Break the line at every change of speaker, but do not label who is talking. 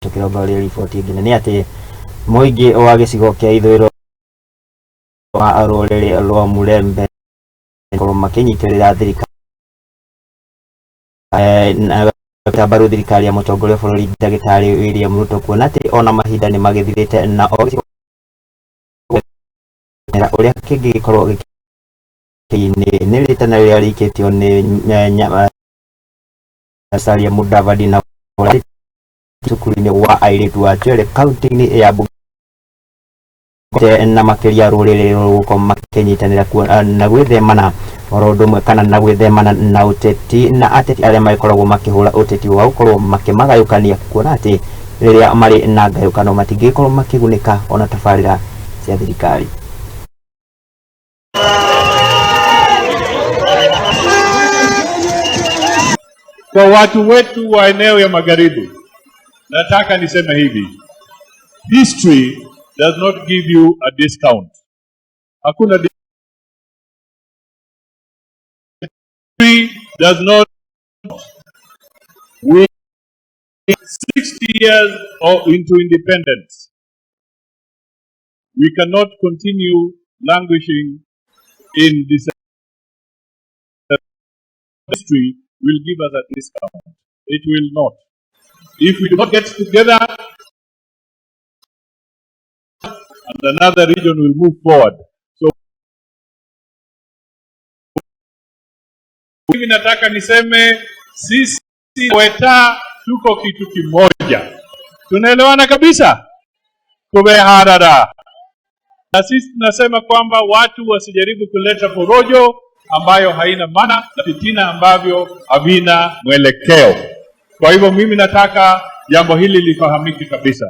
Tũkĩrongoreria riboti ĩngĩ nĩ atĩ mũingĩ wa gĩcigo kĩa ithũĩro wa rũrĩrĩ rwa Mulembe gũkorwo makĩnyitĩrĩra thirikari na mbaru thirikari ya mũtongoria wa bũrũri ndagĩtarĩ William Ruto kuona atĩ ona mahinda nĩ magĩthirĩte na o gĩcigo ũrĩa kĩngĩgĩkorwo gĩkĩ nĩ rĩtana rĩrĩa rĩikĩtio nĩ Musalia Mudavadi na cukuru-inĩ wa airĩtu a Chwele kaunti-inĩ ya Bungoma na makĩria rũrĩrĩ rũgũkorwo makĩnyitanĩra na gwĩthemana oro ũndũ ũmwe kana na gwĩthemana na ũteti na ateti arĩa magĩkoragwo makĩhũra ũteti wa gũkorwo makĩmagayũkania kuona atĩ rĩrĩa marĩ na ngayũkano matingĩgĩkorwo makĩgunĩka ona tabarĩra cia thirikari.
Kwa watu wetu wa eneo ya magharibi, nataka niseme hivi, history does not give you a discount. Hakuna history does not we 60 years or into independence. We cannot continue languishing in this history will give us a discount. It will not. If we do not get together, and another region will move forward. So mimi nataka niseme sisi Weta tuko kitu kimoja, tunaelewana kabisa, tumeharara na sisi tunasema kwamba watu wasijaribu kuleta porojo ambayo haina maana na fitina ambavyo havina mwelekeo. Kwa hivyo mimi nataka jambo hili lifahamike kabisa.